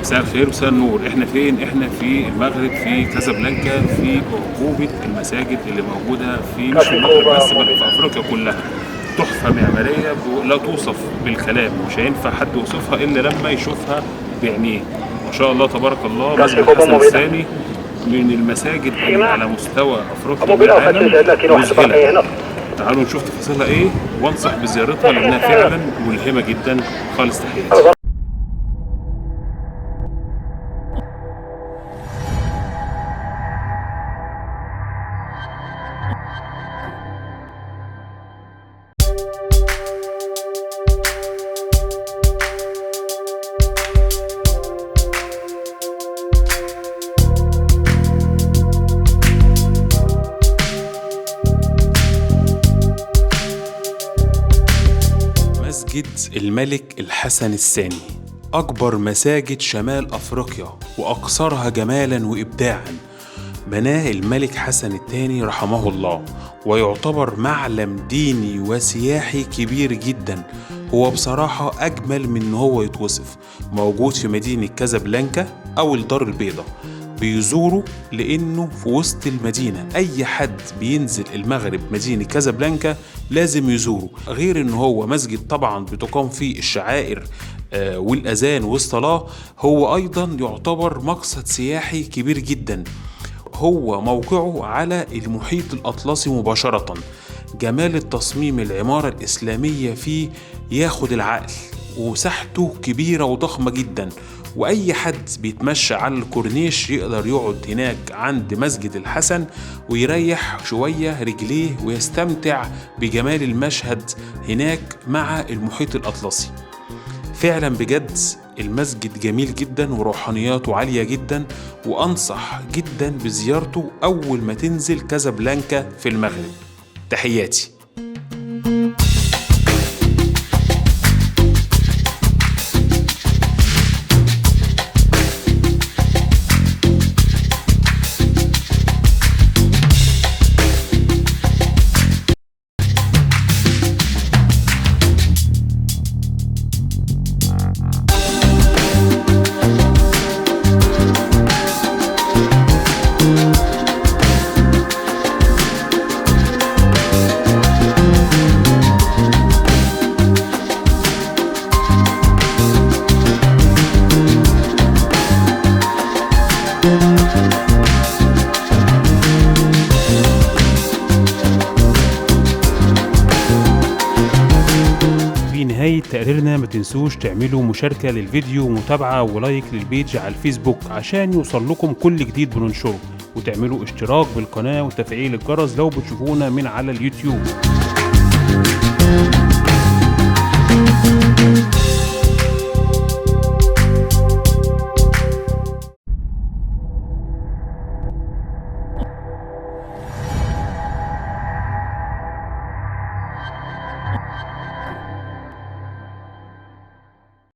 مساء الخير، مساء النور. احنا فين؟ احنا في المغرب، في كازابلانكا، في أعجوبة المساجد اللي موجودة في مش في المغرب بس، بل في افريقيا كلها. تحفة معمارية لا توصف بالكلام، مش هينفع حد يوصفها الا لما يشوفها بعينيه. ما شاء الله تبارك الله. مسجد الحسن الثاني من المساجد اللي على مستوى افريقيا والعالم مذهلة. تعالوا نشوف تفاصيلها ايه، وانصح بزيارتها لانها فعلا ملهمة جدا. خالص تحياتي. مسجد الملك الحسن الثاني أكبر مساجد شمال أفريقيا وأكثرها جمالا وإبداعا. بناه الملك حسن الثاني رحمه الله، ويعتبر معلم ديني وسياحي كبير جدا. هو بصراحة أجمل من إن هو يتوصف. موجود في مدينة كازابلانكا أو الدار البيضاء. بيزوروا لأنه في وسط المدينة. أي حد بينزل المغرب مدينة كازابلانكا لازم يزوره. غير إن هو مسجد طبعا بتقام فيه الشعائر والأذان والصلاة، هو أيضا يعتبر مقصد سياحي كبير جدا. هو موقعه على المحيط الأطلسي مباشرة. جمال التصميم العمارة الإسلامية فيه ياخد العقل، ومساحته كبيرة وضخمة جدا. وأي حد بيتمشى على الكورنيش يقدر يقعد هناك عند مسجد الحسن ويريح شوية رجليه ويستمتع بجمال المشهد هناك مع المحيط الأطلسي. فعلا بجد المسجد جميل جدا وروحانياته عالية جدا، وأنصح جدا بزيارته أول ما تنزل كازابلانكا في المغرب. تحياتي. في نهاية تقريرنا ما تنسوش تعملوا مشاركة للفيديو ومتابعة و like لل page على الفيسبوك عشان يوصل لكم كل جديد بننشره، وتعملوا اشتراك بالقناة وتفعيل الجرس لو بتشوفونا من على اليوتيوب.